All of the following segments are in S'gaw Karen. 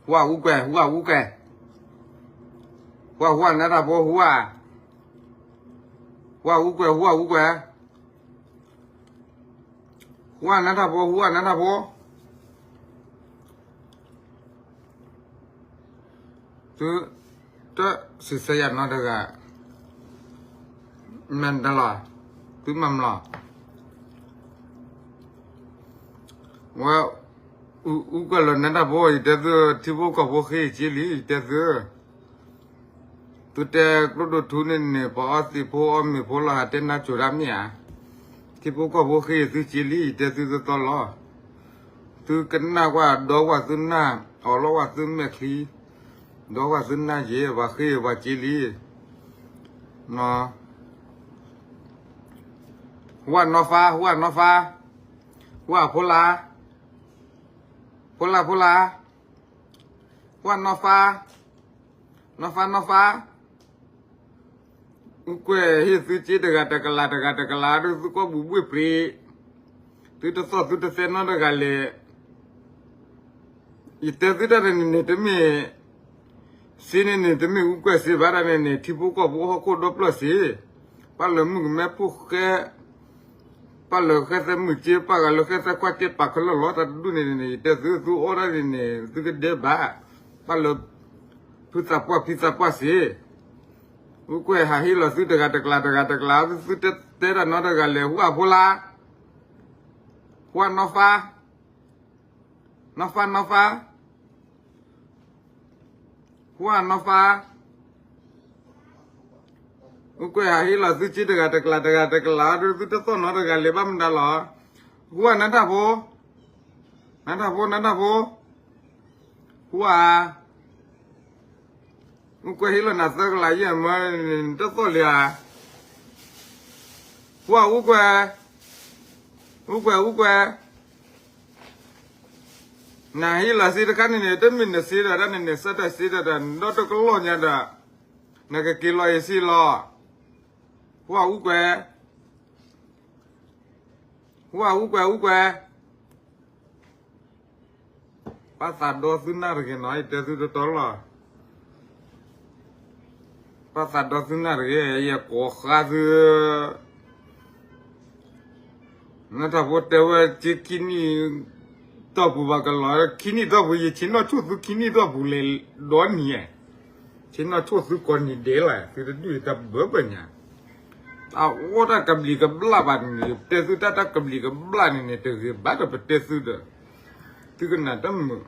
ဟူဧါ အူကွဲး, ဟူဧါ အူကွဲး, ဟူဧါ ဟူဧါ နါထၣ်ဖိ ဟူဧါ, ဟူဧါ အူကွဲး, ဟူဧါ အူကွဲး, ဟူဧါ နါထၣ်ဖိ, ဟူဧါ နါထၣ်ဖိ. သုတစံးဆၢယၤနီတဂၤ, မ့ၢ်တလီၤ, သုမၤမလီၤ. ဝဲ, အူကွဲးလၢနါထၣ်ဖိ ယတဲသု, ထံဖိကီၢ်ဖိဃ့ယစ့လံ ယတဲသု. သုတဲကျိဒိၣ်ထူန့ၣ်န့ၣ် ပှၤအီသံးဖိအီမ့ၤဖိလီၤ ဟးတဲနါစိၤတၢ်မ့ၢ်ဧါ. ထံဖိကီၢ်ဖိဃ့ယသုစ့လံ ယတဲသုသီသီလီၤ. သုကနၣ်ကွၢ်ဒီးဝဲသုနၢ်, အီၣ်လီၤဝဲသုမဲာ်ချံ, ဒီးဝဲသုနၢ်ယဲၢ် ပှၤဃ့ပှၤစ့လံ. ဟူဧါနီၢ်ဖါ, ဟူဧါနီၢ်ဖါ, ဟူဧါဖိလါ, ဖိလါဖိလါ, ဟူဧါနီၢ်ဖါ, နီၢ်ဖါနီၢ်ဖါ. အူကွဲးဟ့ၣ်သုစ့တဂၤတကလးတဂၤတကလးဒီး သုကွၢ်ဘူးဘှ့ၣ်ပြ့း, သုတသီၣ်သုတသဲနီတဂၤလဲၣ်. ယတဲသုတၢ်န့ၣ်န့ၣ် တမ့ၢ်စ့န့ၣ်န့ၣ် တမ့ၢ်အူကွဲးစ့ဘၣ်တၢ်န့ၣ်န့ၣ် ထံဖိကီၢ်ဖိဟီၣ်ခိၣ်ဒီဖျၢၣ်စ့, ပၢ်လၢမုၣ်ကမဲဖိဃဲ, ပၢ်လၢဃဲသဲမုၣ်စ့ ပၢ်ဂၤလၢဃဲသဲခွါစ့ ပာ်ခဲလၢာ်လီၤ တၢ်တဒူၣ်န့ၣ်န့ၣ် ယတဲသု သုအိၣ်ဒၣ်န့ၣ်န့ၣ် သုကဒဲဘၣ်, ပၢ်လၢ ဖုသးပှၢ်ဖံသးပှၢ်စ့. အူကွဲးဟးဟ့ၣ်လီၤသုတဂၤတကလးတဂၤတကလး သုတဲတၢ်နီတဂၤလဲၣ် ဟူဧါဖိလါ, ဟူဧါနီၢ်ဖါ, နီၢ်ဖါနီၢ်ဖါ, ဟူဧါနီၢ်ဖါ. အူကွဲးဟးဟ့ၣ်လီၤသုစ့တဂၤတကလးတဂၤတကလးဒီး သုတသီၣ်နီတဂၤလဲၣ် ဘၣ်မတၤလီၤ. ဟူဧါ နါထၣ်ဖိ, နါထၣ်ဖိ နါထၣ်ဖိ, ဟူဧါ. အူကွဲးဟ့ၣ်လီၤနၤသၢကလးယဲၢ်မၢ တသီၣ်လံဧါ. ဟူဧါ အူကွဲး, အူကွဲး အူကွဲး. နဟ့ၣ်လီၤစ့တခါန့ၣ်န့ၣ် တမ့ၢ်နစ့ဒီးတၢ်န့ၣ်န့ၣ် ဆၢထၢၣ်စ့ဒီးတၢ် နဒီတကလီၢ်ညါဒီး နကက့ၤလီၤအံၤစ့လီၤ. ဟူဧါ အူကွဲး, ဟူဧါ အူကွဲး အူကွဲး. ပၢ်သးဒီသုနၢ်တဂ့ၤနီၤ ယတဲသုတတီလီၤ. ပၢ်သးဒီသုနၢ်တဂ့ၤ ယကိးဃါသု နထၢၣ်ဖိတဲဝဲ စ့ခံနံၣ်တီၢ်ပူၤဘၣ်ကလီၤ ခံနံၣ်တီၢ်ပူၤ ယဆ့ၣ်နီၤဆိၣ်သုခံနံၣ်တီၢ်ပူၤလဲၤဒီနံၤဧါ, ဆ့ၣ်နီၤဆိၣ်သုကိးနံၤဒဲးလီၤ သုတဒူၣ်တၢ်ဘၢဘၢညါ တၢ်အိၣ်တၢ်ကဘျံးကဘျၣ်ဘၣ်န့ၣ် တဲသုတၢ်တၢ်ကဘျံးကဘျၣ်န့ၣ်န့ၣ် တဂ့ၤဘၣ်ဒီးပတဲသုဒီး သုကနၣ်တမုာ်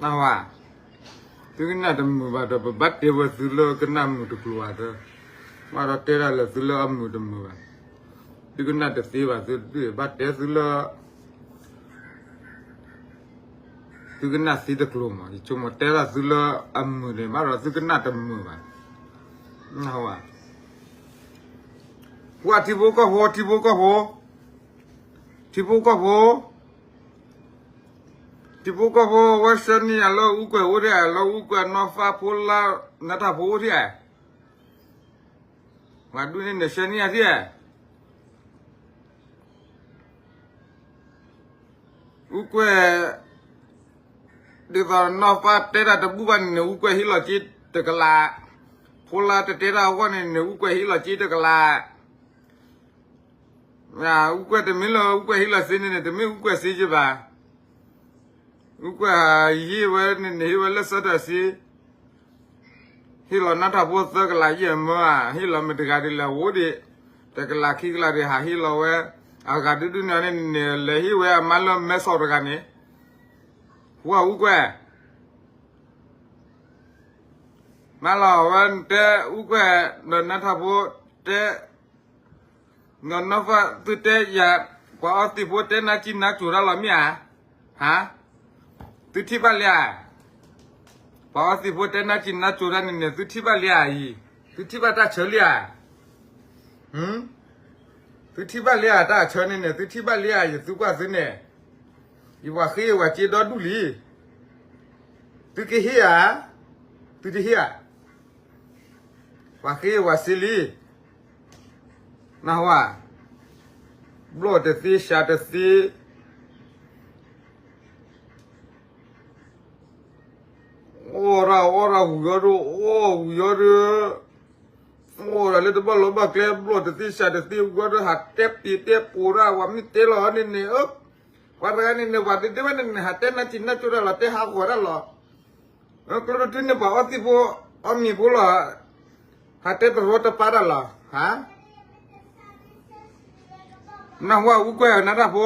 နၢ်ဟူဧါ, သုကနၣ်တမုာ်ဘၣ်ဒီး ပဘၣ်တဲဝဲသုလၢကနၣ်မုာ်တကျိၤဧါသၢ, ဘၣ်ဒီးတဲဒၣ်လၢသုလၢအမုာ်တမုာ်ဘၣ်, သုကနၣ်တသ့ဘၣ်သုတဒူၣ် ဘၣ်တဲသုလၢ သုကနၣ်သ့တကျိၤမး ယဆိကမိၣ်တဲဒၣ်သုလၢအမုာ်န့ၣ် ဘၣ်ဒီးသုကနၣ်တမုာ်ဘၣ်, နၢ်ဟူဧါ, ပှၤထံဖိကီၢ်ဖိ ထံဖိကီၢ်ဖိ ထံဖိကီၢ်ဖိ ထံဖိကီၢ်ဖိ ဝဲဆှၢန့ၢ်ယၤလၢအူကွဲးအိၣ်ဒံးဧါ လၢအူကွဲးနီၢ်ဖါဖိလါ နါထၢၣ်ဖိအိၣ်ဒံးဧါ, ပှၤဒူၣ်န့ၣ်န့ၣ်ဆှၢန့ၢ်ယၤဒံးဧါ, အူကွဲး ဒ်သိးနီၢ်ဖါတဲတၢ်တဘူၣ်ဘၣ်န့ၣ်န့ၣ် အူကွဲးဟ့ၣ်လီၤစ့တကလး, ဖိလါတတဲတၢ်အဂီၢ်န့ၣ်န့ၣ် အူကွဲးဟ့ၣ်လီၤစ့တကလး အူကွဲးတမ့ၢ်လၢအူကွဲးဟ့ၣ်လီၤစ့န့ၣ်န့ၣ် တမ့ၢ်အူကွဲးစ့ယဘၣ်, အူကွဲးဟ့ၣ်ဝဲန့ၣ်န့ၣ် ဟ့ၣ်ဝဲလၢဆၢထၢၣ်စ့, ဟ့ၣ်လီၤနါထၢၣ်ဖိသၢကလးယဲၢ်မၢဧါ, ဟ့ၣ်လီၤမ့ၢ်တဂၤဒ်လဲၣ်အိၣ်ဒံး, တကလးခံကလးဒံးဟးဟ့ၣ်လီၤဝဲ, အဂၤဒုဒုန့ၣ်န့ၣ် လဲၤဟ့ၣ်ဝဲအမါလၢမဲဆီးတဂၤန့ၣ်, ဟူဧါအူကွဲး မ့ၢ်လီၤဝဲတဲအူကွဲး ဒီးနါထၢၣ်ဖိတဲ, ဒီးနီၢ်ဖါသုတဲယၤ, ပှၤအီသံးဖိတဲနါစံနါစိၤတၢ်လီၤမ့ၢ်ဧါ, ဟါ, သုထံၣ်ဘၣ်လံဧါ, ပှၤအီသံးဖိတဲနါစံနါစိၤတၢ်န့ၣ်န့ၣ် သုထံၣ်ဘၣ်လံဧါအံၤ, သုထံၣ်ဘၣ်တၢ်ဆၢလံဧါ သုထံၣ်ဘၣ်လံဧါ တၢ်ဆၢန့ၣ်န့ၣ် သုထံၣ်ဘၣ်လံဧါ ယသုကွၢ်သုန့ၣ်, ယပှၤဃ့ယပှၤစ့ဒီဒူၣ်လံ, သုကဟ့ၣ်ဧါ, သုတဟ့ၣ်ဧါ, ပှၤဃ့ယပှၤစ့လံ, နၢ်ဟူဧါ, ဘျီၣ်တသ့ ရှးတသ့ တ အီၣ်ဒၣ်ဝံၤအီၤဒီး အီၣ်ဝံၤအီၤဒီး အိၣ်ဒၣ်လၢတဘၣ်လီၢ်ဘၣ်ကျဲ ဘျီၣ်တသ့စးတသ့ ဝံၤအီၤဒီး ဟးတဲပ့ၤတဲပိာ်ဒၣ် ပှၤမ့ၢ်တဲလီၤန့ၣ်န့ၣ် ပှၤတဂၤန့ၣ်န့ၣ် ပှၤဒ့ဒ့ဝဲန့ၣ်န့ၣ် ဟးတဲနါစံးနါကၠိတၢ်လီၤ တဲဟးဂီၤတၢ်လီၤ. ကျိတတုၤန့ၣ် ပှၤအီသံးဖိ အီမံၤဖိလီၤ ဟးတဲတရီတပါတၢ်လီၤ ဟါ နၢ်ဟူဝဲအူကွဲၢ် နါတၢ်ဖိ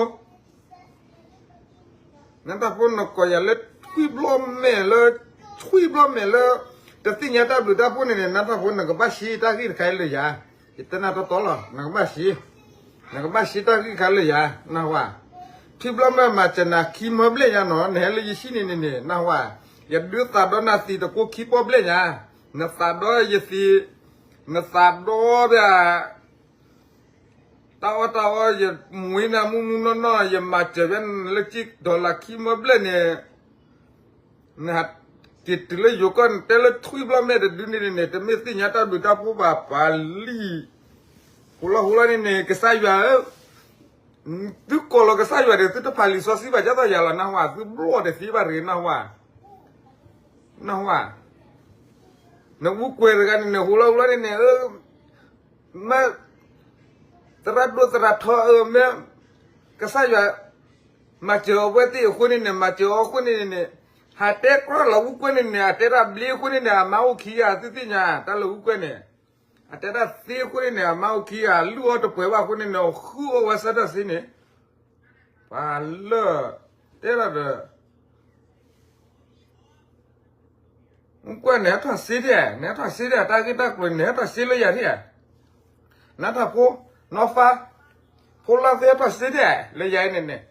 နတၢ်ဖိနကိးယၤလၢထွံၣ်ဘျီမဲာ်လၢ ထွံၣ်ဘျီမဲာ်လၢ တသ့ၣ်ညါတၢ်ဘျုးတၢ်ဖှိၣ်န့ၣ်န့ၣ် နတၢ်ဖိနကဘၣ်ရှ့တၢ်ဂ့ၢ်တခါအံၤလၢယၤ, ယတဲနၤတီတီလီၤ နကဘၣ်ရှ့, နကဘၣ်ရှ့တၢ်ဂ့ၢ်တခါလၢယၤ နၢ်ဟူဧါ, ထွံၣ်ဘျီမဲာ်မၤစၢၤနၤခံမၢဘျဲၣ်ညါနီၤ နဟဲလၢယဟံၣ်န့ၣ်န့ၣ်န့ၣ် နၢ်ဟူဧါ, ယဒုးသးဒီးနၤသံးတကိးခံပီၢ်ဘျဲၣ်ညါ, နသးဒီးယသံး, နသးဒီးဒၣ် တၢ်အီၣ်တၢ်အီ ယမူနၤမူမူနီၢ်နီၢ် ယမၤစၢၤဝဲလၢကံၢ်ဒီလၣ်ခံမၢဘျဲၣ်န့ၣ်, နဟးက့ၤတုၤလၢယိၤကီၢ် နတဲလၢထွံၣ်ဘျီမဲာ်တဒုန့ၣ်န့ၣ် တမ့ၢ်သ့ၣ်ညါတၢ်ဘျုးတၢ်ဖှိၣ်ဘၣ် ပှၤလံၣ်, ဟူလီၤဟူလီၤန့ၣ်န့ၣ် ကစၢ်ယွၤဧၢ, သုကိးလီၤကစၢ်ယွၤဒီး သုတဖးလံာ်စီဆှံဘၣ် ဒ်သိးယၤလီၤ နၢ်ဟူဧါ, သုဘျီၣ်တသ့ဘၣ်တဂ့ၤ နၢ်ဟူဧါ, နၢ်ဟူဧါ, နအူကွဲၢ်တဂၤန့ၣ်န့ၣ် ဟူလီၤဟူလီၤန့ၣ်န့ၣ် မ့ၢ် သရၣ်ဒိၣ်သရၣ်ထီအၢ မ့ၢ် ကစၢ်ယွၤ မၤစၢၤအဝဲသ့ၣ်အဃိန့ၣ်န့ၣ် မၤစၢၤအီၤအဃိန့ၣ်န့ၣ်, ဟးတဲကြၢးလီၤအူကွဲၢ်န့ၣ်န့ၣ် အတဲတၢ်ဘျ့အဃိန့ၣ်န့ၣ် အမါအိၣ်ခံဂၤ သုသ့ၣ်ညါ တၢ်လၢအူကွဲၢ်န့ၣ်, အတဲတၢ်သ့အဃိန့ၣ်န့ၣ် အမါအိၣ်ခံဂၤ လုၢ်အီၣ်တပှဲၤဘၣ်အဃိန့ၣ်န့ၣ် ဃုအီၣ်ဝဲစၢတၢ်စ့န့ၣ် ပှၤလၢ တဲလီၤဒီး မ့ၢ်ကွၢ်န့ၣ် ဟဲထီၣ်စ့ဒၣ်, နဟဲထီၣ်စ့ဒၣ် တၢ်ဂ့ၢ်တၢ်ကျိၤန့ၣ် နဟဲထီၣ်စ့လၢယၤဒၣ်, နါထၢၣ်ဖိ, နီၢ်ဖါ, ဖိလၢသ့ၣ်ဟဲထီၣ်စ့ဒၣ် လၢယၤအံၤန့ၣ်န့ၣ်,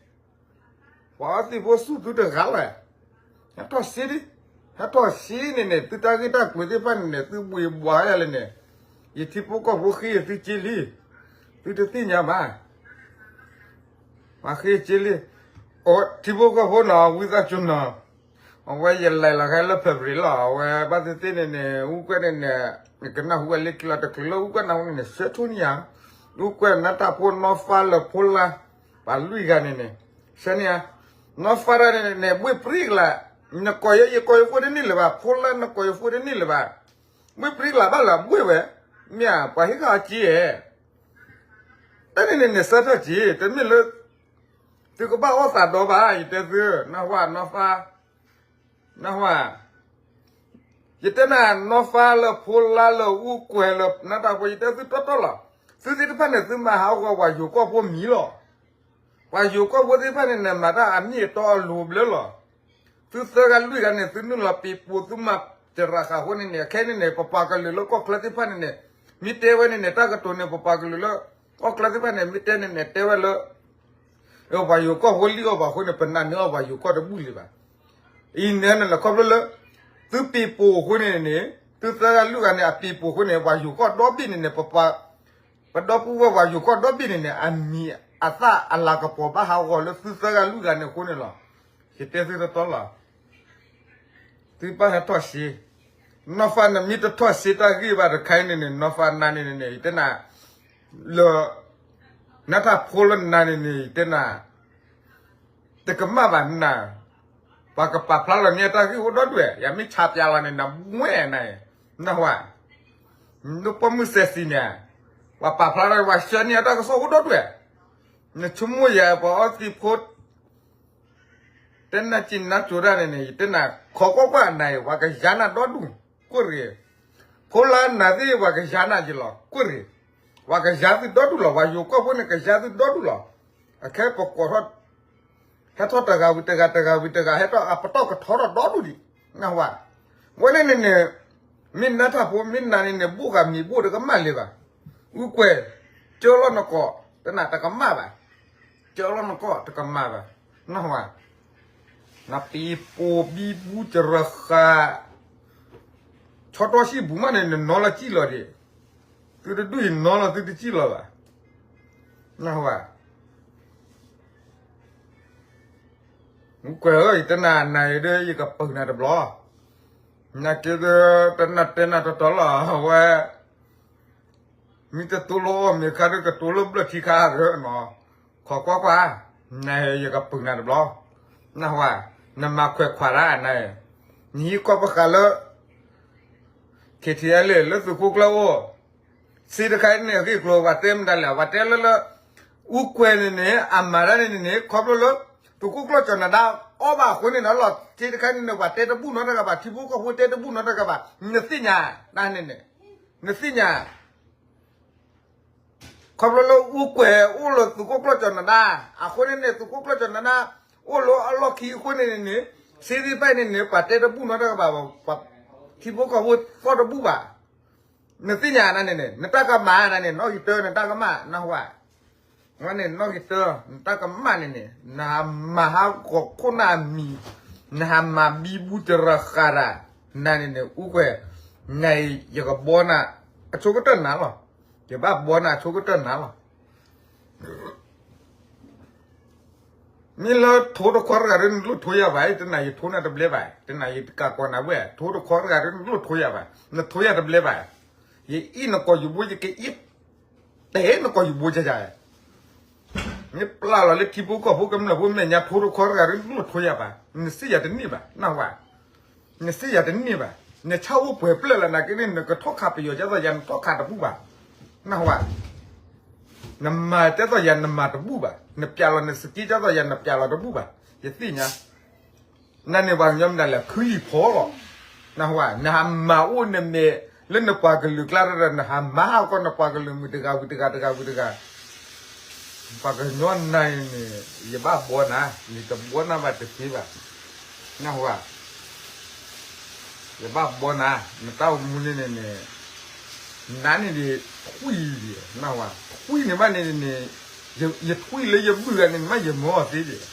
ပှၤအီသံးဖိဆူၣ်သုတဂၤလီၤ, ဟဲထီၣ်စ့ဒၣ်, ဟဲထီၣ်စ့န့ၣ်န့ၣ် သုတၢ်ဂ့ၢ်တၢ်ကျိၤသ့ၣ်တဖၣ်န့ၣ်န့ၣ် သုဘှ့ၣ်ဘှီယၤလဲၣ်န့ၣ်, ယထံဖိကီၢ်ဖိဃ့ယသုစ့လံ, သုတသ့ၣ်ညါဘၣ် ပှၤဃ့စ့လံ, ထံဖိကီၢ်ဖိနီၤ ဝံသးစူၤနီၤ, အဝဲယလဲၤလီၤခဲလၢ February လီၤ အဝဲဘၣ်သ့ၣ်သ့ၣ်န့ၣ်န့ၣ် အူကွဲၢ်န့ၣ်န့ၣ် ကနၢ်ဟူဝဲလၢခံလီၤတချုးလၢအူကွဲၢ်နၢ်ဟူန့ၣ်န့ၣ် ဆၢထူၣ်န့ၢ်ဧါ, အူကွဲၢ်နါတၢ်ဖိနီၢ်ဖါလၢဖိလါ, ပှၤလွံၢ်ဂၤန့ၣ်န့ၣ်, ဆၢန့ၢ်ဧါ, နီၢ်ဖါတၢ်န့ၣ်န့ၣ် ဘှ့ၣ်ပြံကလး, နကိးယဲ ယကိးယဖိတန့ၢ်လၢၤဘၣ်, ဖိလါနကိးယဖိတန့ၢ်လၢၤဘၣ်, ဘှ့ၣ်ပြံကလးဘၣ်လၢအဘှ့ၣ်ဝဲ, မ့ၢ်ဧါ ပှၤဟ့ၣ်ဃာ်အီၤစ့ဧါ တၢ်န့ၣ်န့ၣ်န့ၣ် ဆၢထၢၣ်စ့ တမ့ၢ်လၢ သုကဘၣ်အီၣ်သးဒီဘၣ် ယတဲသု, နၢ်ဟူဧါ နီၢ်ဖါ, နၢ်ဟူဧါ, ယတဲနၤ နီၢ်ဖါလၢဖိလါလၢအူကွဲၢ်လၢ နါတၢ်ဖိ ယတဲသုတီတီလီၤ, သုသ့ၣ်တဖၣ်န့ၣ် သုမၤဟးဂီၤပှၤယိၤကီၢ်ဖိမံၤလီၤ, ပှၤယိၤကီၢ်ဖိသ့ၣ်တဖၣ်န့ၣ်န့ၣ် မၤတၢ်အမ့ၢ်အတီအလိၤဘျၢလီၤ, သုသၢဂၤလွံၢ်ဂၤန့ၣ် သုနုာ်လီၤပံၤပိာ် သုမၤတရၤဃာ်အဃိန့ၣ်န့ၣ် ခဲန့ၣ်န့ၣ် ပပှၤကလုာ်လၢကီၢ်ချၢသ့ၣ်တဖၣ်န့ၣ်န့ၣ် မ့ၢ်တဲဝဲန့ၣ်န့ၣ် တၢ်ကတိၤန့ၣ် ပပှၤကလုာ်လၢ ကီၢ်ချၢသ့ၣ်တဖၣ်န့ၣ် မ့ၢ်တဲန့ၣ်န့ၣ် တဲဝဲလၢ ပှၤယိၤကီၢ်ဖိလံၣ်အီၣ်ပှၤအဃိန့ၣ် ပနာ်န့ၢ်အီၣ်ပှၤယိၤကီၢ်တဘူၣ်လံဘၣ်, အံၤန့ၣ်န့ၣ်လီၤ ခီဖျိလၢ သုပံၤပိာ်အဃိန့ၣ်န့ၣ် သုသၢဂၤလွံၢ်ဂၤန့ၣ် အပံၤပိာ်အဃိန့ၣ် ပှၤယိၤကီၢ်ဒီဘ့ၣ်န့ၣ်န့ၣ် ပဒီပုၢ်ဝဲၢ်ပှၤယိၤကီၢ်ဒီဘ့ၣ်န့ၣ်န့ၣ် အမံၤအသၣ်အလၤကပီၤဘၣ်ဟးဂီၤလၢသုသၢဂၤလွံၢ်ဂၤန့ၣ်အဃိန့ၣ်လီၤ, ယတဲသုတီတီလီၤ သုဘၣ်ဟဲထီၣ်စ့, နီၢ်ဖါနမ့ၢ်တထီၣ်စ့တၢ်ဂ့ၢ်ဘၣ်တခါအံၤန့ၣ်န့ၣ် နီၢ်ဖါနၤန့ၣ်န့ၣ် ယတဲနၤ, လၢ နါထၢၣ်ဖိလၢနၤန့ၣ်န့ၣ် ယတဲနၤ, တကမၣ်ဘၣ်နၤ, ပှၤကပာ်ဖျါလီၤန့ၢ်တၢ်ဂ့ၢ်အိၣ်ဒီဒူၣ်, ယမ့ၢ်ဆါပျးလီၤန့ၣ် နဝဲနၤ, နၢ်ဟူဧါ, နပိာ်မုၣ်စဲးစံၤန့ၣ်, ပှၤပာ်ဖျါလီၤ ပှၤဆှၢန့ၢ်အတၢ်ကစီၣ်အိၣ်ဒီဒူၣ်, နဆိကမိၣ်ယၤ ပှၤအီသံးဖိ တဲနၤစံးနၤကၠိတၢ်န့ၣ်န့ၣ် ယတဲနၤ ခိးကွၢ်ကွၢ်နၤအံၤ ပှၤကယၤနၤဒီဒူၣ်, ကွၢ်ရ့ၣ်, ဖိလါနၤသ့ၣ် ပှၤကယၤနၤယလီၤ ကွၢ်ရ့ၣ်, ပှၤကယၤသုဒီဒူၣ်လီၤ ပှၤယိၤကီၢ်ဖိန့ၣ် ကယၤသုဒီဒူၣ်လီၤ, အခဲပကိးထီၣ် ဟဲထီၣ်တဂၤဝံၤတဂၤ တဂၤဝံၤတဂၤ ဟဲထီၣ်အပတီၢ်ကထီထီၣ်ဒီဒူၣ်ဒံး, နၢ်ဟူဧါ, ဝဲန့ၣ်န့ၣ်န့ၣ်, မ့ၢ်နါထၢၣ်ဖိ မ့ၢ်နၤန့ၣ်န့ၣ် ဘိၣ်ဃာ်မံၤဘိၣ်တကမၣ်လၢၤဘၣ်, အူကွဲၢ်, ကၢလီၤနကိး, တနၤတကမၣ်ဘၣ်, ကၢလီၤနကိးတကမၣ်ဘၣ်, နၢ်ဟူဧါ, နပံၤပိာ်ဘံဘူတရဃာ် ဆီတီဆံၣ်ဘူမးန့ၣ် နနီၤလီၤစံၣ်လီၤဒံး, သုတဒူၣ်အံၤနီၤလီၤသုတစံၣ်လီၤဘၣ်, နၢ်ဟူဧါ, မူကွဲၢ်ဧၢ ယတနၤနၤအံၤဒီး ယကပုာ်နၤတဘျီ, နာ်က့ဒီး တနၤတဲနၤတီတီလီၤ အဝဲ, မ့ၢ်တတိလၢအီၣ်မ့ၤခါဒီး ကတိလၢဘျၢၣ်ထံခါဧၢနီၤ, ခိးကွၢ်ကွၢ်, နၤအံၤယကပုာ်နၤတဘျီ, နၢ်ဟူဧါ, နမၤခွဲးခွးတၢ်နၤအံၤ, နဟံးကီၢ်ပဃာ်လၢ KTLA လၢသုးခိၣ်ကျၢၢ်အိၣ်, စ့တခါအံၤန့ၣ် အဂ့ၢ်အကျိၤ ပှၤတဲမတၤလဲၣ်, ပှၤတဲလၢလၢ အူကွဲၤန့ၣ်န့ၣ် အမၤတၢ်န့ၣ်န့ၣ် ခီဖျိလၢ သုးခိၣ်ကျၢၢ်ကၠီၤနၤဒါ အီၣ်ဘၣ်အဃိန့ၣ်ဒီးလီၤ, စ့တခါန့ၣ်န့ၣ် ပှၤတဲတဘူၣ်နီတဂၤဘၣ်, ထံဖိကီၢ်ဖိတဲတဘူၣ်နီတဂၤဘၣ်, နသ့ၣ်ညါ, တၢ်န့ၣ်န့ၣ်, နသ့ၣ်ညါ ခီဖျိလၢအူကွဲၤအိၣ်လၢသုးခိၣ်ကျၢၢ်ကၠီၤနၤဒါ, အဃိန့ၣ်န့ၣ် သုးခိၣ်ကျၢၢ်ကၠီၤနၤဒါ အိၣ်လၢအလီၢ်ခံအဃိန့ၣ်န့ၣ်, စ့သ့ၣ်တဖၣ်န့ၣ်န့ၣ် ပှၤတဲတဘူၣ်နီတဂၤဘၣ်, ပှၤထံဖိကီၢ်ဖိသီၣ်တဘူၣ်ဘၣ်, နသ့ၣ်ညါနၤန့ၣ်န့ၣ် နတၢ်ကမၣ်နၤန့ၣ် နီၣ်ဂံၢ်တၢ နတၢ်ကမၣ် နၢ်ဟူဧါ, ဝဲန့ၣ် နီၣ်ဂံၢ်တၢ နတၢ်ကမၣ်န့ၣ်န့ၣ် နဟးမၤဟးဂီၤခိၣ်နၢ်အမံၤ, နဟးမၤဘံဘူတရၤဃးတၢ်, နၤန့ၣ်န့ၣ် အူကွဲၤ, နၤအံၤ ယကဘှီနၤ အဆိကတၢၢ်နၤလီၤ, ယဘၣ်ဘှီနၤအဆိကတၢၢ်နၤလီၤ. မ့ၢ်လၢထိတခီတဂၤဒ်နလိၣ်ထိယၤဘၣ်, တနၤယထိနၤတဘျဲဘၣ်, တနၤယကးကီးနၤဝဲ, ထိတခီတဂၤဒ်နလိၣ်ထိယၤဘၣ်, နထိယၤတဘျဲဘၣ်, ယအ့ၣ်နကိာ်ယူၤဘိ ယကအ့ၣ် တဲနကိာ်ယူၤဘိယၤယၤ, မ့ၢ်ပျၢ်လီၤလၢထံဖိကီၢ်ဖိကမျၢၢ်ဖိမဲာ်ညါ ထိတခီတဂၤဒ်နလိၣ်ထိယၤဘၣ်, နစံးယၤတန့ၢ်ဘၣ်, နၢ်ဟူဧါ, နစံးယၤတန့ၢ်ဘၣ်, နဆၣ်အိၣ်ပှဲၤပျၢၢ်လီၤ နာ်က့န့ၣ် နကထီၣ်ခးပယီၤဒ်သိးယၤ နထီၣ်ခးတဘူၣ်ဘၣ်, နၢ်ဟူဧါ, နမၤဒ်သိးယၤ နမၤတဘူၣ်ဘ၁း, နပျးလီၤနစက့ဒ်သိးယၤ နပျးလီၤတဘူၣ်ဘ၁း, ယသ့ၣ်ညါ နန့ၣ်ပှၤကညီမတၤလဲၣ် ခုလံၤဖီလီၤ, နၢ်ဟူဧါ, နဟးမၤအိၣ်နမဲာ် လၢနပှၤကလုာ်ကျါဒီး နဟးမၤဟးဂီၤနပှၤကလုာ်မုၣ်တဂၤဝံၤတဂၤတဂၤဝံၤတဂၤ, ပှၤကညီနၤန့ၣ် ယဘၣ်ဘှီနၤ, ယတဘှီနၤဘၣ်တသ့ဘၣ်, နၢ်ဟူဧါ, ယဘၣ်ဘှီနၤ, နတၢ်အိၣ်မူန့ၣ်န့ၣ်န့ၣ်, နၤန့ၣ်ဒ်ထွံၣ်ဒံး, နၢ်ဟူဧါ, ထွံၣ်န့ၣ်ဘၣ်န့ၣ်န့ၣ်, ယထွံၣ်လၢယဘုၣ်ဂၤန့ၣ် မ့ၢ်ယမၢအီၤသ့ဒံး,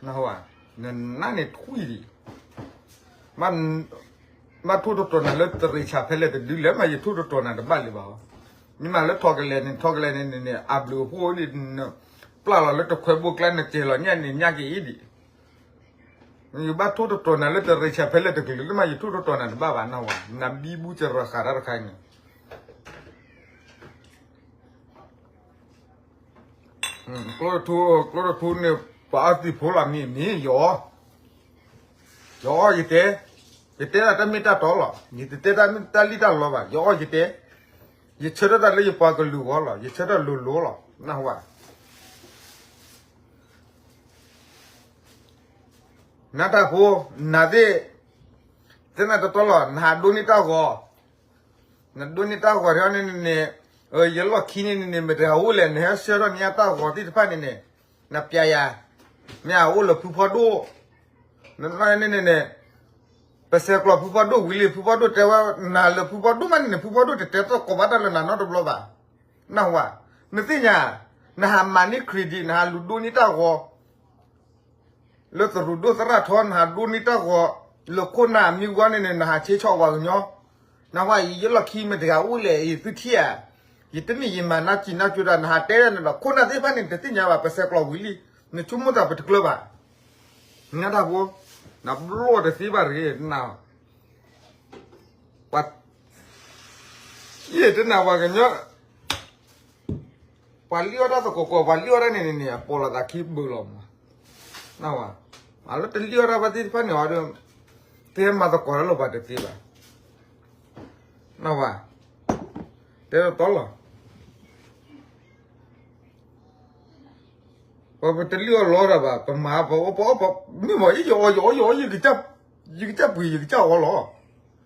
နၢ်ဟူဧါ, နနၤန့ၣ်ထွံၣ်ဒံး ဘၣ်ထိၣ်တတီၤနၤလၢတရံးဆးဖဲလဲၣ်တဒုလဲၣ် မ့ၢ်ယထိၣ်တတီၤနၤတဘၣ်လၢၤဘၣ်, မ့ၢ်မးလၢထီကလဲၤန့ၣ် ထီကလဲၤန့ၣ်န့ၣ်န့ၣ် အဘျုးအဖှိၣ်ဒံး, ပျၢ်လီၤလၢတခွဲဘိကျါ နကဲၤလီၤညၣ်န့ၣ် ညၣ်က့ၤအံၤဒံး, ယဘၣ်ထိၣ်တတီၤနၤလၢတရံးဆးဖဲလဲၣ်တကလုာ်လၢ မ့ၢ်ယထိၣ်တတီၤနၤတဘၣ်ဘၣ် နၢ်ဟူဧါ, နဘံဘူစရၤဃးတၢ်တခါန့ၣ် ကျိတထူ, ကျိတထူန့ၣ် ပှၤအီသံးဖိလီၤမ့ၢ်မ့ၢ်ယီၤ, ယီၤယတဲ, ယတဲဒၣ်တၢ်မ့ၢ်တၢ်တီလီၤ, ယတတဲဒၣ်မ့ၢ်တၢ်လံၣ်တၢ်လီဘၣ်, ယီၤယတဲ, ယဆၢထၢၣ်တၢ်လၢယပှၤကလုာ်ဂီၢ်လီၤ, ယဆၢထၢၣ်လိၤလိၤလီၤ, နၢ်ဟူဧါ, နတၢ်ဖိ, နသ့ၣ်, သ့ၣ်နတတီလီၤ, နဟးဒိးန့ၢ်တၢ်ဂီၤ နဒိးန့ၢ်တၢ်ဂီၤထီၣ်န့ၣ်န့ၣ်, ယလီၢ်ခံန့ၣ်န့ၣ် မတၤဟူလဲၣ် နဟဲဆှၢထီၣ်န့ၢ်တၢ်ဂီၤသ့ၣ်တဖၣ်န့ၣ်န့ၣ်, နပျးယၤ, မ့ၢ်အအိၣ်လၢဖုဖီဒိၣ်, နန့ၣ်န့ၣ်, ပဆဲးကျိးဖုဖီဒိၣ်ဝံၤလံ ဖုဖီဒိၣ်တဲဝဲ, နၤလၢဖုဖီဒိၣ်မးန့ၣ်န့ၣ် ဖုဖီဒိၣ်တတဲသကိးဘၣ်တၢ်လၢနၤနီတဘျီဘၣ်, နၢ်ဟူဧါ, နသ့ၣ်ညါ, နဟးမၤန့ၢ် credit နဟးလူၤဒိးန့ၢ်တၢ်ဂီၤ လၢသရူးဒိၣ်သရၣ်ထီ နဟးဒိးန့ၢ်တၢ်ဂီၤ, လၢခိၣ်နၢ်မံဝါန့ၣ်န့ၣ် နဟးဆ့ဆီၣ်ပှၤကညီ, နၢ်ဟူဧါ, ယလီၢ်ခံမတၤဟူလဲၣ် ယသုထံၣ်ဧါ, ယတမ့ၢ်ယမၤနၢ်စံၣ်နၢ်ကၠိတၢ် နဟးတဲဒၣ်န့ၣ်ဒီး ခိၣ်နၢ်သ့ၣ်တဖၣ်န့ၣ် တသ့ၣ်ညါဘၣ် ပဆဲးကျိးဝံၤလံ, နဆိကမိၣ်သးပတကျၢၤဘၣ်, နတၢ်ဖိ, နဘျီၣ်တသ့ဘၣ်တဂ့ၤ, န ပှၤ, ယတနၢ်ပှၤကညီ, ပှၤလံၣ်အီၣ်တၢ်သကိးကိး ပှၤလံၣ်အီၣ်တၢ်န့ၣ်န့ၣ်န့ၣ် အပိာ်လိာ်သးခံဘုးလီၤမး, နၢ်ဟူဧါ, အလၢတလံၣ်အီၣ်တၢ်ဘၣ်သ့ၣ်တဖၣ်န့ၣ်အီၤဒီး, တဲမၤသကိးတၢ်လိာ်ပှၤတသ့ဘၣ်, နၢ်ဟူဧါ, တဲတတီလီၤ ပပတလံၣ်အီၣ်လီတၢ်ဘၣ် ပမၤပအီၣ်ပအီၣ်ပမ့ၢ်မ့ၢ် ယအီၣ်ယအီၣ်ယအီၣ် ယကစၢ်ပှ့ၤ ယကစၢ်အီၣ်လီၤ, ယနီၢ်ကါ, ယ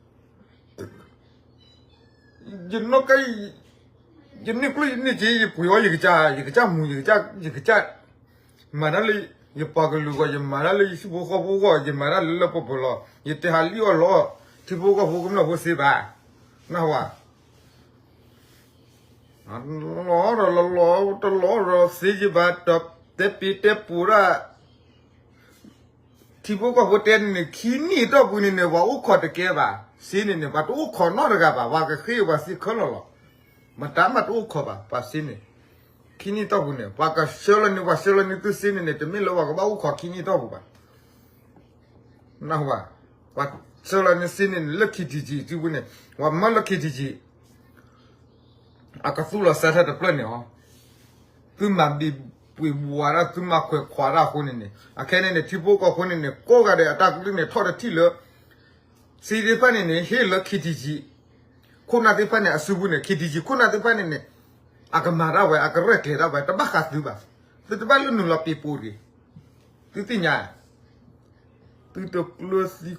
န့ၢ်ကျိၣ်ယန့ၢ်စ့ ယပှ့ၤအီၣ် ယကစၢ်, ယကစၢ်မူၤ ယကစၢ်, ယကစၢ်, မၤတၢ်လၢ ယပှၤကလုာ်ဂီၢ် ယမၤတၢ်လၢယဟံၣ်ဖိဃီဖိဂီၢ် ယမၤတၢ်လၢလၢပှဲၤပှဲၤလီၤ ယတဟးလံၣ်အီၣ်လီ ထံဖိကီၢ်ဖိကမျၢၢ်ဖိသ့ဘၣ်, နၢ်ဟူဧါ လီၤဒီးလီၤလီၤ တလီၤဒီးသ့ယဘၣ် ဒီးတဲပ့ၤတဲပူၤဒၣ် ထံဖိကီၢ်ဖိတဲန့ၣ်န့ၣ် ခံနံၣ်အတီၢ်ပူၤန့ၣ်န့ၣ် ပှၤအိၣ်ခိးတကဲဘၣ်, စ့န့ၣ်န့ၣ် ပှၤတအိၣ်ခိးနီတဂၤဘၣ်, ပှၤကဃ့ပှၤစ့ခဲလၢာ်လီၤ, မတၤမးတအိၣ်ခိးဘၣ် ပှၤစ့န့ၣ်, ခံနံၣ်အတီၢ်ပူၤန့ၣ် ပှၤကဆှၢလီၤန့ၣ် ပှၤဆှၢလီၤန့ၣ်သုစ့န့ၣ်န့ၣ် တမ့ၢ်လၢပှၤကဘၣ်အိၣ်ခိးခံနံၣ်အတီၢ်ပူၤဘၣ် နၢ်ဟူဧါ, ပှၤဆှၢလီၤန့ၣ်စ့န့ၣ်န့ၣ် လၢ KTG စုပူၤန့ၣ် ပှၤမၢလၢ KTG အကသူၣ်လီၤစၢ်ထၢၣ်တဖျၢၣ်န့ၣ်အီၤ, သုမၤဘံၣ်ပှ့ၤဘှါဒၣ် သုမၤခွဲးခွးဒၣ်အဃိန့ၣ်န့ၣ် အခဲန့ၣ်န့ၣ် ထံဖိကီၢ်ဖိန့ၣ်န့ၣ် ကိးဂၤဒဲးအတၢ်ကလုၢ်န့ၣ် ထီၣ်တထံၣ်လၢ စံးသ့ၣ်တဖၣ်န့ၣ်န့ၣ် ဟ့ၣ်လၢ ခ့တံကံ ခိၣ်နၢ်သ့ၣ်တဖၣ်န့ၣ် အစုပူၤန့ၣ် ခ့တံကံ ခိၣ်နၢ်သ့ၣ်တဖၣ်န့ၣ်န့ၣ် အကမၤတၢ်ဝဲ အကရဲၣ်ကျဲၤတၢ်ဝဲ တဘၣ်ဃးသုဘၣ်. သုတဘၣ်လၢနုာ်လီၤပ့ၤပိၤတဂ့ၤ. သုသ့ၣ်ညါ သုတကျၢၤသံ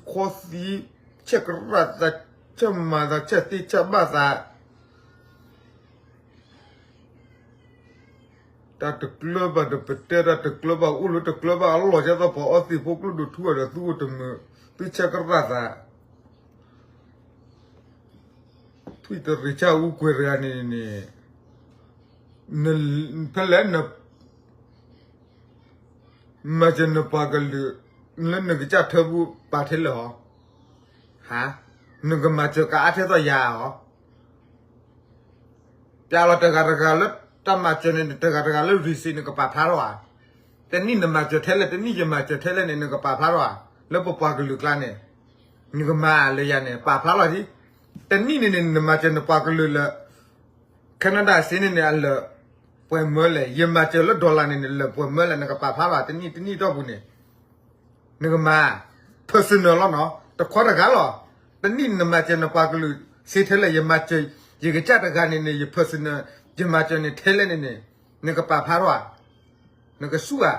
ခီသံ ဆဲးကရၣ်သး ဆဲးမၤသး ဆဲးသ့ဆဲးဘၣ်သး တၢ်တကျၢၤဘၣ်ဒီးပတဲ တၢ်တကျၢၤဘၣ် အိၣ်လၢတကျၢၤဘၣ်အလီၢ် ကဲသိးပှၤအီသံးဖိကျိၣ်ဒိၣ်ထူအီၤဒီး သုအိၣ်တမုာ် သုဆဲးကရၣ်သး ထွံၣ်တရံးဆၣ်အူကွဲၤတဂၤန့ၣ်န့ၣ် ဖဲလဲၣ်န မၤစၢၤနပှၤကလုာ် လၢနကစၢ်ထၢပူၤပာ်ထဲလဲၣ်ဟီ, နကမၤစၢၤကအါထဲသိးယၤဟီ, ပျးလီၤတဂၤတဂၤလၢတၢ်မၤစၢၤန့ၣ် တဂၤတဂၤလၢ receipt နကပာ်ဖျါထီၣ်ဧါ, တနံၣ်နမၤစၢၤထဲလဲၣ် တနံၣ်ယမၤစၢၤထဲလဲၣ်န့ၣ် နကပာ်ဖျါထီၣ်ဧါ, လၢပပှၤကလုာ်ကျါန့ၣ် နကမၤလၢယၤန့ၣ် ပာ်ဖျါလီၤဒ်, တနံၣ်န့ၣ်န့ၣ် နမၤစၢၤနပှၤကလုာ်လၢ Canada စ့န့ၣ်န့ၣ် အလၢာ်ပှဲၤမၢလဲၣ်, ယမၤစၢၤလၢ dollar န့ၣ်န့ၣ် လၢာ်ပှဲၤမၢလဲၣ် နကပာ်ဖျါထီၣ် တနံၣ်တနံၣ်တီၢ်ပူၤန့ၣ် နကမၤ personal လီၤနီၤ, တခီတဂၤလီၤ. တနံၣ်နမၤစၢၤနပှၤကလုာ်စ့ထဲလဲၣ် ယမၤစၢၤ ယကစၢ်တဂၤန့ၣ်န့ၣ် ယ personal ယမၤစၢၤန့ၣ်ထဲလဲၣ်န့ၣ်န့ၣ် နကပာ်ဖျါထီၣ်ဧါ, နကဆူၣ်ဧါ.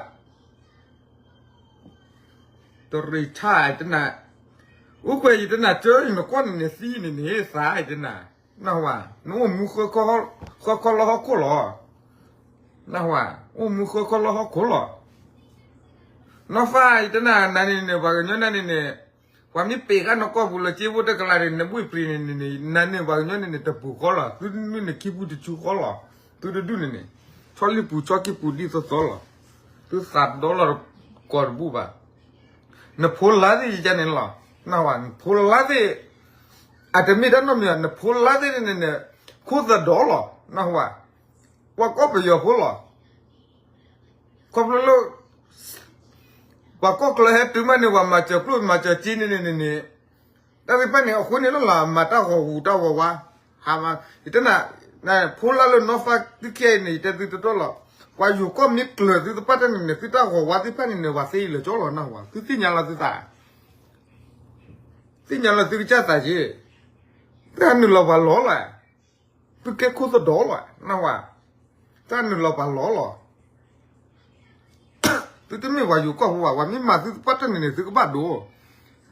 တရံးဆၣ်တနၤ, အူကွဲၤယတနၤ ကၢယနကွၢ်န့ၣ်န့ၣ် သံန့ၣ်န့ၣ် သးယတနၤ, နၢ်ဟူဧါ, နအိၣ်မူဃၢခီလၢဟီၣ်ခိၣ်လီၤ. နၢ်ဟူဧါ, အိၣ်မူဃၢခီလၢဟီၣ်ခိၣ်လီၤ. နီၢ်ဖးယတနၤ နၤန့ၣ်န့ၣ် ပှၤကညီနၤန့ၣ်န့ၣ် ပှၤမ့ၢ်ပ့ၤဃာ်နကွၢ်ပူၤလၢက့ဖိတကလးန့ၣ် နဘှ့ၣ်ပြံၤန့ၣ်န့ၣ် နၤန့ၣ်ပှၤကညီန့ၣ်န့ၣ် တပူၤဃီလီၤ. သုန့ၣ်ခံပူၤတဆူဃီလီၤ. သုတဒူၣ်န့ၣ်န့ၣ် ဆီလံပူၤဆီခံပူၤဒ်သိးသိးလီၤ. သုသးဒီလီၤကိးတဘူၣ်ဘၣ်. နဖိလါသ့ၣ်ယကန့ၣ်လီၤ. နၢ်ဟူဧါ, နဖိလါသ့ၣ် အတမ့ၢ်တၢ်နီတမံၤဘၣ်, နဖိလါသ့ၣ်န့ၣ်န့ၣ် ခိၣ်သဒီလီၤ. နၢ်ဟူဧါ, ပှၤကီၢ်ပယီၤဖိလီၤ. ခီဖျိလၢ ပှၤကီၢ်ချၢဟဲတုၤမးန့ၣ် ပှၤမၤစၢၤကျိၣ်မၤစၢၤစ့န့ၣ်န့ၣ်န့ၣ် တၢ်သ့ၣ်တဖၣ်န့ၣ် အဃိန့ၣ်လီၤလီၤ မၤတၢ်ဂီၤဂူာ်တၢ်ဂီၤဝါ, ဟါမး ယတဲနၤ ဖိလါလၢနီၢ်ဖးသုခဲအံၤန့ၣ် ယတဲသုတတီလီၤ. ပှၤယိၤကီၢ်မ့ၢ်ကျၢၤသုတပၣ်တၢ်န့ၣ်န့ၣ် သုတၢ်ဂီၤဝါသ့ၣ်တဖၣ်န့ၣ်န့ၣ် ပှၤသ့လၢာ်ကၠီလီၤ နၢ်ဟူဧါ, သုသ့ၣ်ညါလီၤသုသး သ့ၣ်ညါလီၤသုကစၢ်သးက့ၤ, တၢ်နုာ်လီၤပှၤလီၤလီၤ, သုကဲခိၣ်သဒီလီၤ နၢ်ဟူဧါ, တၢ်နုာ်လီၤပှၤလီၤလီၤ. သုတမ့ၢ်ပှၤယိၤကီၢ်ဖိဘၣ်, ပှၤမ့ၢ်မၤသုတပၣ်တၢ်န့ၣ်န့ၣ် သုကဘၣ်ဒိ,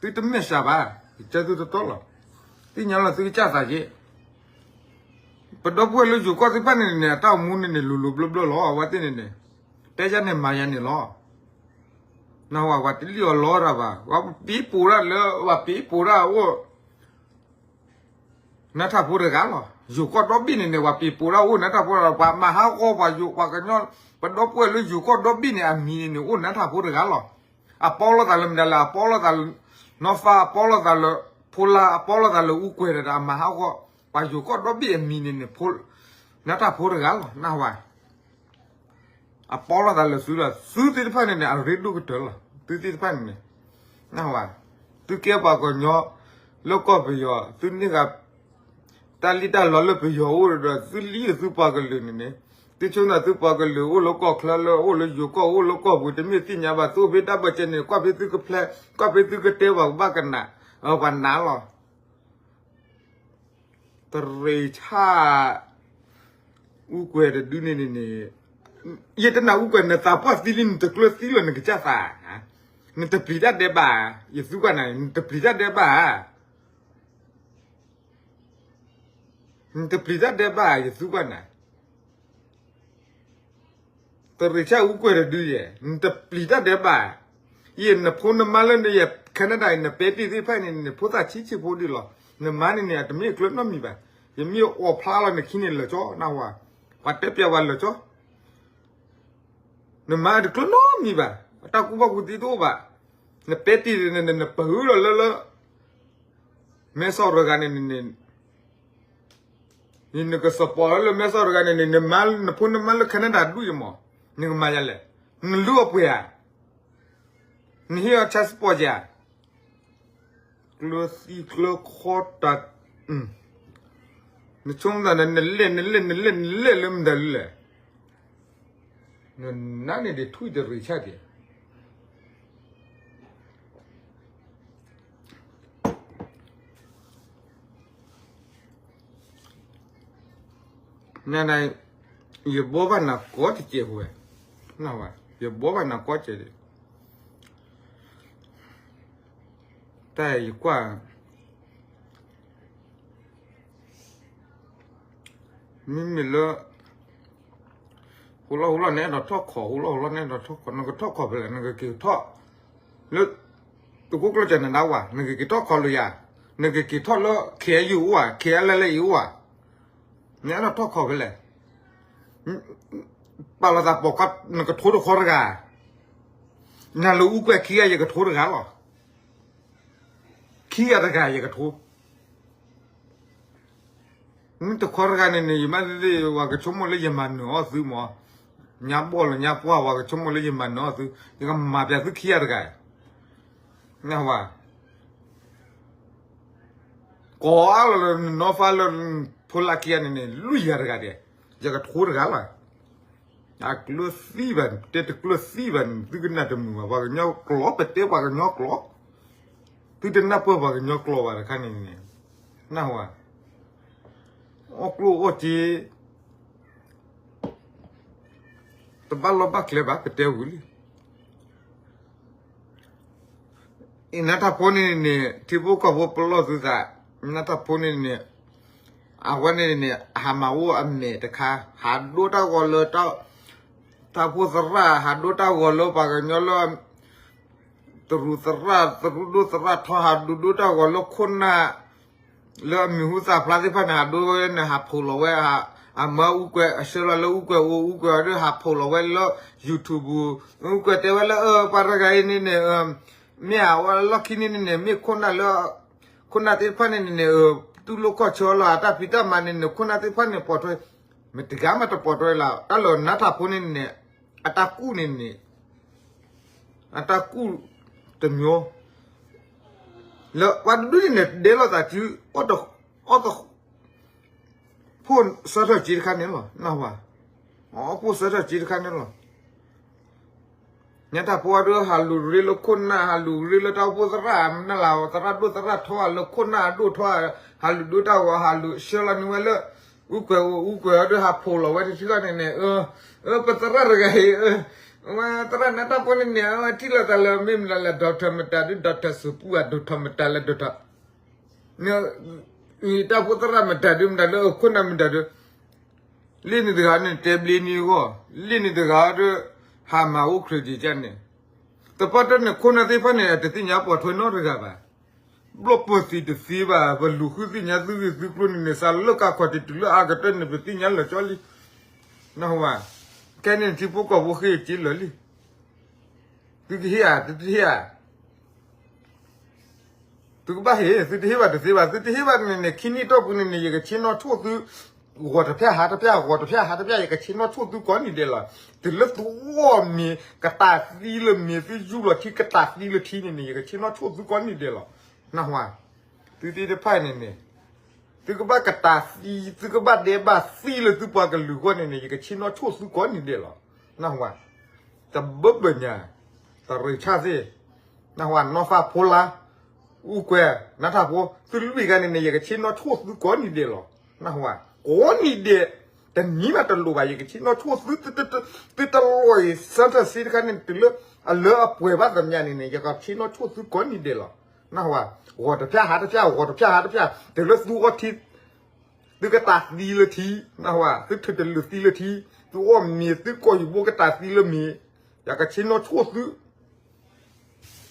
သုတမ့ၢ်စှၤဘၣ်, ယတဲသုတတီလီၤ. သ့ၣ်ညါလီၤသုကစၢ်သးက့ၤ, ပဒီပုၢ်ဝဲၢ်လၢယိၤကီၢ်သ့ၣ်တဖၣ်န့ၣ်န့ၣ် အတၢ်အိၣ်မူန့ၣ်န့ၣ် လိၤလိၤဘျၢဘျၢလီၤ အဝဲသ့ၣ်န့ၣ်န့ၣ်, တဲယၤန့ၣ်မၤယၤန့ၣ်လီၤ. နၢ်ဟူဧါ, ပှၤတလံၣ်အီၤလီတၢ်ဘၣ်, ပှၤပံးပိာ်တၢ်လၢ ပှၤပံးပိာ်တၢ်အိၣ် နါထၣ်ဖိတဂၤလီၤ. ယိၤကီၢ်ဒီဘ့ၣ်န့ၣ်န့ၣ် ပှၤပံးပိာ်တၢ်အိၣ်နါထၣ်ဖိတဂၤ, ပှၤမၤဟးဂီၤပှၤယိၤ ပှၤကညီ, ပဒီပုၢ်ဝဲၢ်လၢယိၤကီၢ်ဒီဘ့ၣ်န့ၣ် အမံၤန့ၣ်န့ၣ် အိၣ်နါထၣ်ဖိတဂၤလီၤ. အပီလိာ်သးလၢမတၤလဲၣ်, အပီလိာ်သးလၢ နီၢ်ဖး, အပီလိာ်သးလၢ ဖိလါ, အပီလိာ်သးလၢအူကွဲၤဒီး အမၤဟးဂီၤ ပှၤယိၤကီၢ်ဒီဘ့ၣ်အမံၤန့ၣ်န့ၣ် နါထၣ်ဖိတဂၤလီၤ. နၢ်ဟူဧါ. အပီလိာ်သးလၢသုလီၤ. သုသ့ၣ်တဖၣ်န့ၣ်န့ၣ် အရ့ဒိၣ်ကတၢၢ်လီၤ. သုသ့ၣ်တဖၣ်န့ၣ်န့ၣ် နၢ်ဟူဧါ, သုကဲပှၤကညီ လၢကီၢ်ပယီၤ, သုန့ၢ်ဂၤ တၢ်လံၣ်တၢ်လီလၢပယီၤအိၣ်ဒီး သုလံၣ်သုပှၤကလုာ်န့ၣ်န့ၣ်, သုဆိကမိၣ်သုပှၤကလုာ်အိၣ်လၢကီၢ်ချၢလၢ အိၣ်လၢယိၤကီၢ် အိၣ်လၢကီၢ်ပူၤ တမ့ၢ်သ့ၣ်ညါဘၣ်, သုအိၣ်ဖဲတၢ်ဘၢၣ်စၢၤန့ၣ် ကွၢ်ဖဲသုကဖျဲး, ကွၢ်ဖဲသုကတဲပှၤကဘၣ်ကနၣ်, ပှၤနးလီၤ. တရံးဆၣ် အူကွဲၤတဒုန့ၣ်န့ၣ်န့ၣ်, ယတနၢ်အူကွဲၤ နသးပှၢ်သံလံ နတကျၢၤသံလၢနကစၢ်သး, နတပျံၤတၢ်ဒဲးဘး, ယသူကွၢ်နၤ နတပျံၤတၢ်ဒဲးဘး, နတပျံၤတၢ်ဒဲးဘး ယသူကွၢ်နၤ တရံးဆၣ်အူကွဲၤတဒုယဲၢ် နတပျံၤတၢ်ဒဲးဘး, ယဲၢ်နဖိနမါလၢနယဲၢ် Canada အံၤ နပဲတ့ၢ်သ့ၣ်တဖၣ်န့ၣ်န့ၣ် ဖိသၣ်ဆံးဆံးဖိဒ်လီၤ. နမါန့ၣ်န့ၣ် အတမ့ၢ်အကျၢၤနီတမံၤဘၣ်. ယမ့ၢ်အိးဖျါလီၤနခံန့ၣ်လၢာ်ကၠီ နၢ်ဟူဧါ, ပှၤတဲပျးဝဲလၢာ်ကၠီ နမါတကျၢၤနီတမံၤဘၣ်, အတၢ်ကူၣ်ဘၣ်ကူၣ်သ့တအိၣ်ဘၣ်. နပဲတ့ၢ်န့ၣ် နပၢၤလီၤလၢလၢ မဲစီၣ်တဂၤန့ၣ်န့ၣ်, နကစပီၤလၢမဲစီၣ်တဂၤန့ၣ်န့ၣ် နမါ နဖိနမါလၢ Canada ဒူၣ်ယမး, နကမၤယၤလဲၣ်. နလုၢ်အီၣ်ပှဲၤဧါ, နဟ့ၣ်အီၤ passport ဧါ, ကျၢၤသံကျၢၤခီတၢ်, နဆိကမိၣ်သးန့ၣ် နလဲၣ် နလဲၣ် နလဲၣ် နလဲၣ်လၢမတၤလဲၣ်. နနါန့ၣ်ဒ်ထွံၣ်တရံးဆၣ်ဒံး န ယဘိးဘၣ်နၤကိးတစဲးဝဲ, ယဘိးဘၣ်နၤကိးစဲးဒံး, တၢ်ယကွၢ် မ့မ့ၢ်လၢ ဟူလီၤဟူလီၤ နအဲၣ်ဒိးထီၣ်ခီၣ်, ဟူလီၤဟူလီၤ နအဲၣ်ဒိးထီၣ်ခီၣ်, နကထီၣ်ခီၣ်ဖဲလဲၣ်, နကက့ၤထီၣ် လၢ သုးခိၣ်ကျၢၢ်ကၠီၤနဒါဝဲ, နကက့ၤထီၣ်ခီၣ်လၢယၤ, နကက့ၤထီၣ်လၢ ခ့အယုၢ် အိၣ်ဧါ, ခ့အလဲလဲအံၤ အိၣ်ဧါ, နအဲၣ်ဒိးထီၣ်ခီၣ်ဖဲလဲၣ်, ပာ်လီၤသးပိာ်ခွါ နကထိတခီတဂၤ, နၤလၢအူကွဲၤခံဂၤ ယကထိတဂၤလီၤ, ခံဂၤတဂၤ ယကထိ မ့ၢ်တခီတဂၤန့ၣ်န့ၣ် ယမ့ၢ်သ့ၣ်သ့ၣ် ပှၤကဆိကမိၣ်လၢယမၤနၢၤအီၣ်သုမး, ညါဘီၣ်လီၤညါပှၢ် ပှၤကဆိကမိၣ်လၢယမၤနၢၤအီၣ်သု, ယကမၤပျးသုခံဂၤတဂၤ, နၢ်ဟူဧါ, ကိးအါလီၤလၢနနီၢ်ဖးလၢ ဖိလၢခံဂၤန့ၣ်န့ၣ် လွံၢ်ဂၤတဂၤဒဲး, ယကထိတဂၤလီၤ, အကျၢၤသံဘၣ် တဲတကျၢၤသံဘၣ်န့ၣ် သုကနၣ်တမုာ်ဘၣ်, ပှၤကညီကျိာ် ပတဲပှၤကညီကျိာ်, သုတနၢ်ပၢၢ်ပှၤကညီကျိာ်ဘၣ်တခါန့ၣ်န့ၣ်, နၢ်ဟူဧါ, အီၣ်ကျိၣ်အီၣ်စ့ တဘၣ်လီၢ်ဘၣ်ကျဲဘၣ် ပတဲဝံၤလံ, အံၤ နါထၢ်ဖိန့ၣ်န့ၣ် ထံဖိကီၢ်ဖိပလီၢ်သုသး, နါထၢ်ဖိန့ၣ်န့ၣ် အဝဲန့ၣ်န့ၣ် ဟးမၤအိၣ်အမဲာ်တခါ, ဟးဒိတၢ်ဂီၤလၢ တၢ်ဖိသရၣ်, ဟးဒိတၢ်ဂီၤလၢပှၤကညီလၢ တရူးသရၣ်, တရူးဒိၣ်သရၣ်ထီ, ဟးဒိဒိတၢ်ဂီၤလၢခိၣ်နၢ် လၢအမံၤဟူသၣ်ဖျါသ့ၣ်တဖၣ်န့ၣ် ဟးဒိဝဲန့ၣ် ဟးဖိးလီၤဝဲ, အမၢအူကွဲၤ အဆှၢလီၤလၢအူကွဲၤအိၣ်, အူကွဲၤအီၤဒီး ဟးဖိးလီၤဝဲလၢ YouTube, အူကွဲၤတဲဝဲလၢ အၢ ပှၤတဂၤအံၤန့ၣ်န့ၣ် မ့ၢ်အဝဲလီၢ်ခံန့ၣ်န့ၣ်န့ၣ် မ့ၢ်ခိၣ်နၢ်လၢ ခိၣ်နၢ်သ့ၣ်တဖၣ်န့ၣ်န့ၣ်န့ၣ် တူၢ်လိာ်ခီၣ်ဆၢလီၤ အတၢ်ဖံးတၢ်မၤန့ၣ်န့ၣ် ခိၣ်နၢ်သ့ၣ်တဖၣ်န့ၣ် ပိာ်ထွဲ မ့ၢ်တဂၤမးတပိာ်ထွဲလၢ တၢ်လၢနါထၢ်ဖိန့ၣ်န့ၣ် အတၢ်ကူၣ်န့ၣ်န့ၣ် အတၢ်ကူၣ်တမျိုး လၢပှၤတဒူၣ်န့ၣ်န့ၣ် ဒဲလီၤသးစု အီၣ်တ အီၣ်တ ဖိၣ်စၢထၢၣ်က့တခါန့ၣ်လီၤ နၢ်ဟူဧါ, အီၣ်ဖိၣ်စၢထၢၣ်က့တခါန့ၣ်လီၤ. ညါတၢ်ဖိအီၤဒုး ဟးလူၤရ့လၢခိၣ်နၢ် ဟးလူၤရ့လၢတၢ်အိၣ်ဖှိၣ်သရၣ် မနုၤလၢသရၣ်ဒိၣ်သရၣ်ထီ ဟးလၢခိၣ်နၢ်အဒိၣ်ထီ ဟးလူၤဒိတၢ်ဂီၤ ဟးလူၤဆှၢလီၤန့ၢ်ဝဲလၢ အူကွဲၤအိၣ် အူကွဲၤအီၤဒုး ဟးဖိးလီၤဝဲတထံၣ်လီၤန့ၣ်န့ၣ် အၢ ပသရၣ်တဂၤအံၤ သရၣ်နါတၢ်ဖိန့ၣ်န့ၣ် ထံၣ်လိာ်သးလၢမ့ၢ်မနုၤလဲၣ် ဒီးထၢၣ်မတၤဒုး ဒီးထၢၣ်စူးပူၤ အဒိၣ်ထီၣ်မတၤလဲၣ် ဒိၣ်ထီၣ် တၢ်ဖိသရၣ်မတၤဒုး မတၤလၢခိၣ်နၢ်မတၤဒုး လ့ၣ်န့ၣ်တဂၤန့ၣ် တဲဘျ့န့ၢ်အဂီၢ် လ့ၣ်န့ၣ်တဂၤဒီး ဟးမၤအိၣ် credit ကန့ၣ် တပၣ်တၢၢ်န့ၣ် ခိၣ်နၢ်သ့ၣ်တဖၣ်န့ၣ် တသ့ၣ်ညါပိာ်ထွဲနီတဂၤဘၣ်. ဘျီၣ်ပၢၤသံးတသ့ဘၣ် ပလူၤဃုသ့ၣ်ညါသုဂ့ၢ်သုကျိၤန့ၣ်န့ၣ် စးလၢကးခီၣ်တံၢ်တုၤလၢအါကတၢၢ်န့ၣ် ပသ့ၣ်ညါလၢာ်ကၠီလံ. နၢ်ဟူဧါ, ခဲန့ၣ်ထံဖိကီၢ်ဖိဃ့က့လၢာ်လံ. သုကဟ့ၣ်ဧါ သုတဟ့ၣ်ဧါ သုကဘၣ်ဟ့ၣ် သုတဟ့ၣ်ဘၣ်တသ့ဘၣ် သုတဟ့ၣ်ဘၣ်န့ၣ်န့ၣ် ခံနံၣ်တီၢ်ပူၤန့ၣ်န့ၣ် ယကဆ့ၣ်နီၣ်ဆိၣ်သု ဂီၤတဖျၢၣ်ဟါတဖျၢၣ် ဂီၤတဖျၢၣ်ဟါတဖျၢၣ် ယကဆ့ၣ်နီၣ်ဆိၣ်သုကိးနံၤဒဲးလီၤ. တုၤလၢသုအီၣ်မ့ၤကတၢ်သံလၢမ့ၤ သုယူၢ်လီၤထံကတၢ်သံလၢထံန့ၣ်န့ၣ် ယကဆ့ၣ်နီၣ်ဆိၣ်သုကိးနံၤဒဲးလီၤ. နၢ်ဟူဧါ, သုသ့ၣ်တဖၣ်န့ၣ်န့ၣ် သုကဘၣ်ကတၢ်သံ သုကဘၣ်ဒဲးဘးသံလၢသုပှၤကလုာ်အဂီၢ်န့ၣ်န့ၣ် ယကဆ့ၣ်နီၣ်ဆိၣ်သုကိးနံၤဒဲးလီၤ. နၢ်ဟူဧါ, တဘၢဘၢညါ တရ့ၣ်ဆၣ်သ့ၣ် နၢ်ဟူဧါ နီၢ်ဖးဖိလါ အူကွဲၤ နါထၢ်ဖိ သုလွံၢ်ဂၤန့ၣ်န့ၣ် ယကဆ့ၣ်နီၣ်ဆိၣ်သုကိးနံၤဒဲးလီၤ. နၢ်ဟူဧါ, ကိးနံၤဒဲး တနံၤမးတလိၣ်ဘၣ် ယကဆ့ၣ်နီၣ်ဆိၣ်သု သုတလီၤအံၤ စၢထၢၣ်စ့တခါန့ၣ် တုၤလၢအလၢအပှဲၤဘၣ်သမျးန့ၣ်န့ၣ် ယကဆ့ၣ်နီၣ်ဆိၣ်သုကိးနံၤဒဲးလီၤ. နၢ်ဟူဧါ, ဂီၤတဖျၢၣ်ဟါတဖျၢၣ် ဂီၤတဖျၢၣ်ဟါတဖျၢၣ် တုၤလၢသုအီၣ်ထံ သုကတၢ်သံလၢထံ နၢ်ဟူဧါ, သုထုးတလုာ်သံလၢထံ သုအီၣ်မ့ၤ သုကိာ်ယူၤဘိကတၢ်သံလၢမ့ၤ ယကဆ့ၣ်နီၣ်ဆိၣ်သု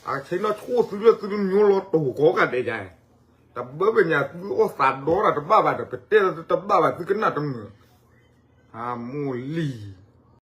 အကဆ့ၣ်နီၣ်ဆိၣ်သုလၢသုမၠိလီၤတိၢ်ကိးဂၤဒဲးယါ တဘၢဘၢညါ သုအီၣ်သးဒီတၢ်တဘၣ်ဘၣ်ဒီး ပတဲလၢတဘၣ်ဘၣ် သုကနၣ်တမုာ် အမိၢ်လံၤ